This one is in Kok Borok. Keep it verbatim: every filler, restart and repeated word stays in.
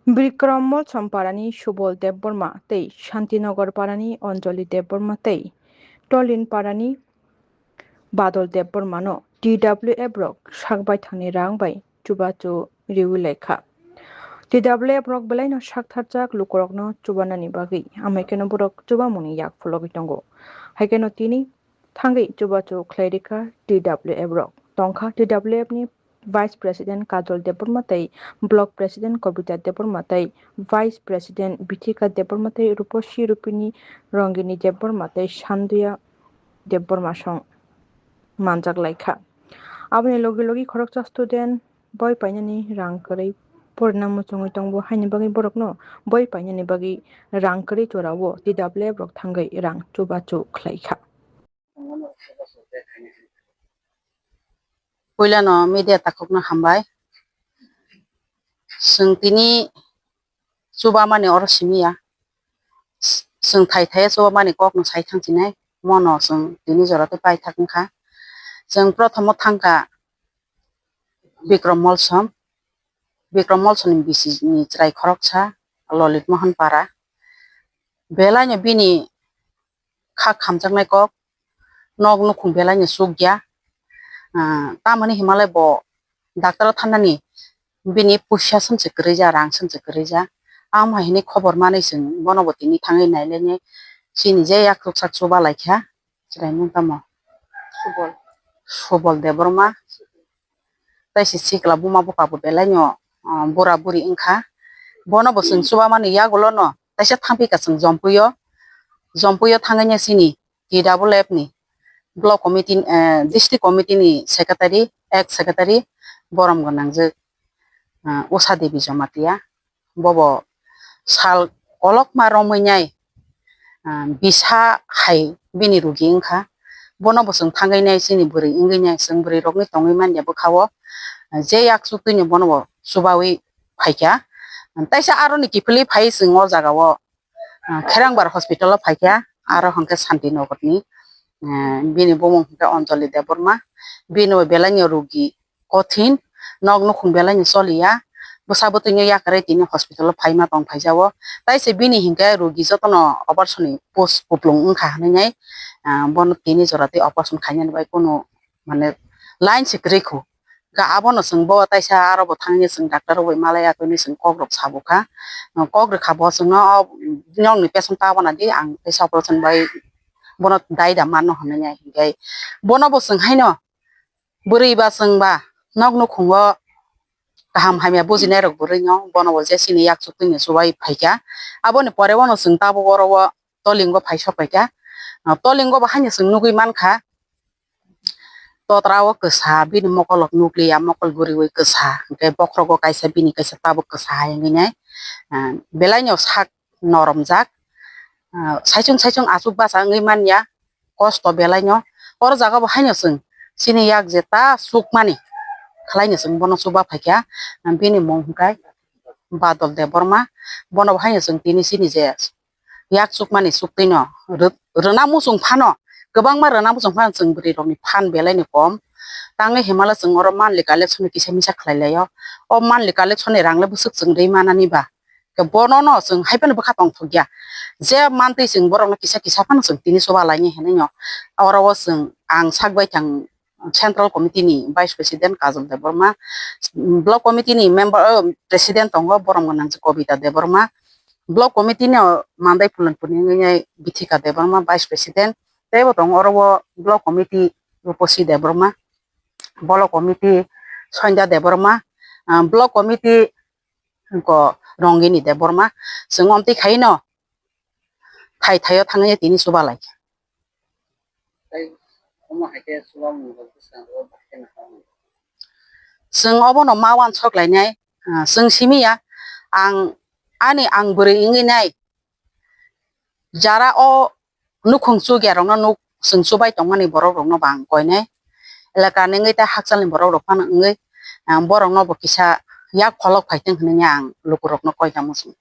Bikram Molsom parani Subol Debbarma tei Shantinagar parani Anjali Debbarma tei Tolin parani Badal Debbarmano T W F rok sak baithangni rang bai chubachu riwi lai kha. T W F rok belaino saktharjak lukurokno chubanani bagwi, amai kheno borok chubamungni yak phologwi tongo. Hai kheno tini thangwi chubachu khlai rikha T W F rok. Tongkha T W F ni Vice President Kajol Debbarma tei Block President Kobita Debbarma tei Vice President Bithika Debbarma tei Ruposi Rupini Rongini Debbarma tei Sanduya Debbarma song manjak lai kha. Aboni logi logi khoroksa student boi painani rang kwrwi porina muchungwi tongbo, haini bagwi borokno boi painani bagwi rang kwrwi chorao T W F rok thangwi rang chubachu khlai kha. Puilano media takhukno hambai. Chwng tini chubamani oro simi ya. Chwng thai thai chubamani kokno sai thang chinai. Mono chwng tini jora tei paithak wngkha. Chwng prothomo thangkha Bikram Molsom. Bikram Molsomni bisini chwrai khoroksa Lolit Mohan Para. Belaino bini kha khamjaknai kok, nok nukhung belaino chukya. Ah, tamoni himalai bo doctor o thanani bini puisa swnse kwrwija, rang swnse kwrwija. Amo hai hinwi khobor manwi chwng bono bo tini thangwi nailainai chini je yak ruksak chuba laikha. Chwraimung tamo? Subol. Subol Debbarma. Tei se sikla buma bupha bo belaino, ah, bura buri wngkha. Bono bo chwng chubamani yagulo no taisa thangphi ka chwng Jompuio. Jompuio thangwi chini T W F ni block committee, eh, district committee ni secretary, ex secretary borom gwnangjwk, ah, Usha Devi Jamatia. Bobo sal kolokma romwi nai, ah, bisa hai bini rugi wngkha. Bono bo chwng thangwi nai chini bwrwi wngwi nai, chwng bwrwi rokni tongwi manya bwkha o. Je yak chuktwino bono bo chubawi phaikha. Taisa aroni kiphilwi phai chwng o jaga o, ah, Kherangbar hospital o phaikha. Aro hwnkhe Santinagar ni, ah, bini bumung hwnkhe Anjali Debbarma. Bini bo belaino rugi kothin, nok nukhung belaino choliya, bwsa bwtwino yakarwi tini hospital o phaima tong phaijao. Taise bini hinkhe rugi jotono operation ni post kuplung wngkha hinwi nai, ah, bono tini jora tei operation khainani bai kunu mane line se kwrwi khu. Ga abono chwng bo taisa aro bo thangwi chwng doctor rok bai malai atwini chwng kok rok sabukha. Kok rwkha bo chwngno o nokni patient ta abona di ang taisa operation bai bono dai da mano hinwi nai hinkhe bono bo chwng haino bwrwi ba chwng ba nok nukhungo kaham hamya bujinai rok bwrwi no bono bo je chini yak chuktwini chubai phaikha. Aboni pore bono chwng tabuk oro o tolingo phai sok paikha. Ah, tolingo bo haino chwng nugwi mankha totra o kwsa, bini mokol rok nukliya, mokol guriwi kwsa, hwnkhe bokhrogo kaisa bini kaisa tabuk kwsa hai wngwi nai. Ah, belaino sak noromjak. Ah, saichung saichung achuk bacha wngwi manya, kosto belaino. Oro jaga bo haino chwng chini yak je ta chukmani khlaino chwng bono chuba phaikha. Ah, bini mung hwnkhe Badal Debbarma. Bono bo haino chwng tini chini je yak chukmani chuktwino rw-, rwna muchung phano, kwbangma rwna muchung phano chwng bwrwi rokni phan belaino kom. Tangwi himala chwng oro monthly collection kisa misa khlai laio. O monthly collection ni rang le bwswk chwng rwi manani ba. Khe bono no chwng hai phano bwkha tongthokya. Je mantwi chwng borokno kisa kisa phano chwng tini chuba lainai hinwi no. Oro o chwng ang sak baithang Central Committee ni Vice President Kajol Debbarma, Block Committee ni member, o, President tongo, borom gwnang je Kobita Debbarma, Block Committee ni, o, Mandai Phulanpur ni wngwi nai Bithika Debbarma, Vice President, tei bo tongo oro o Block Committee Ruposi Debbarma, Block Committee Soinda Debbarma, ah, Block Committee ko Rongini Debbarma, chwng omtwi khaino thai thaio thangwi tini chuba lai kha. Chwng obono ma uansuk lainai, ah, chwng simi ya, ang ani ang bwrwi wngwi nai, jara o nukhung chukya rokno nuk chwng chubai tongmani borok rokno bo ang koinai, elaka ni wngwi tei hakchalni borok rok phano wngwi, ang borokno bo kisa yak pholok phaitwng hinwi ang lukurokno koijamu chwng.